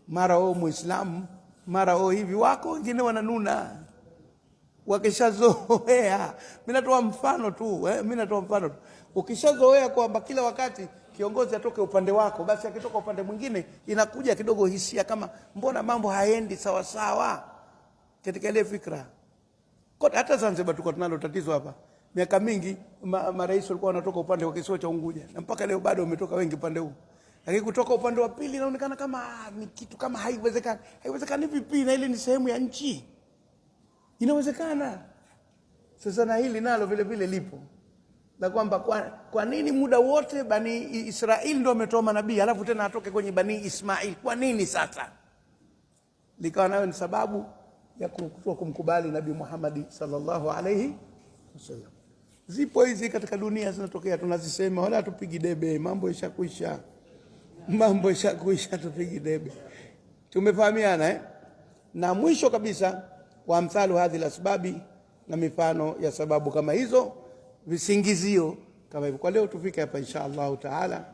Mara o Muislamu, mara o hivi. Wako wengine wananuna wakishazoea. Mimi natoa mfano tu mimi natoa mfano tu. Ukishazoea kwamba kila wakati kiongozi atoke upande wako, basi akitoka upande mwingine inakuja kidogo hisia kama mbona mambo haendi sawa sawa katika ile fikra. Kote hata Zanzibar tuko tunalo tatizo hapa. Miaka mingi marais walikuwa wanatoka upande wa kisiwa cha Unguja na mpaka leo bado wametoka wengi upande huu. Lakini kutoka upande wa pili inaonekana kama ni kitu kama haiwezekani. Haiwezekani vipi? Na ile ni sehemu ya nchi. Inawezekana. Sasa na hili nalo vile vile lipo la kwamba kwa nini muda wote Bani Israel ndio ametoa manabii alafu tena atoke kwenye Bani Ismail? Kwa nini sasa? Likawa nayo ni sababu ya kutoa kumkubali Nabii Muhammad sallallahu alaihi wasallam. Zipo hizi katika dunia zinatokea, tunazisema, wala hatupigi debe, mambo yashakwisha, mambo yashakwisha, tupigi debe. Tumefahamiana eh? Na mwisho kabisa, wa amthalu hadhi asbabi, na mifano ya sababu kama hizo, visingizio kama hivyo. Kwa leo tufike hapa insha Allahu taala.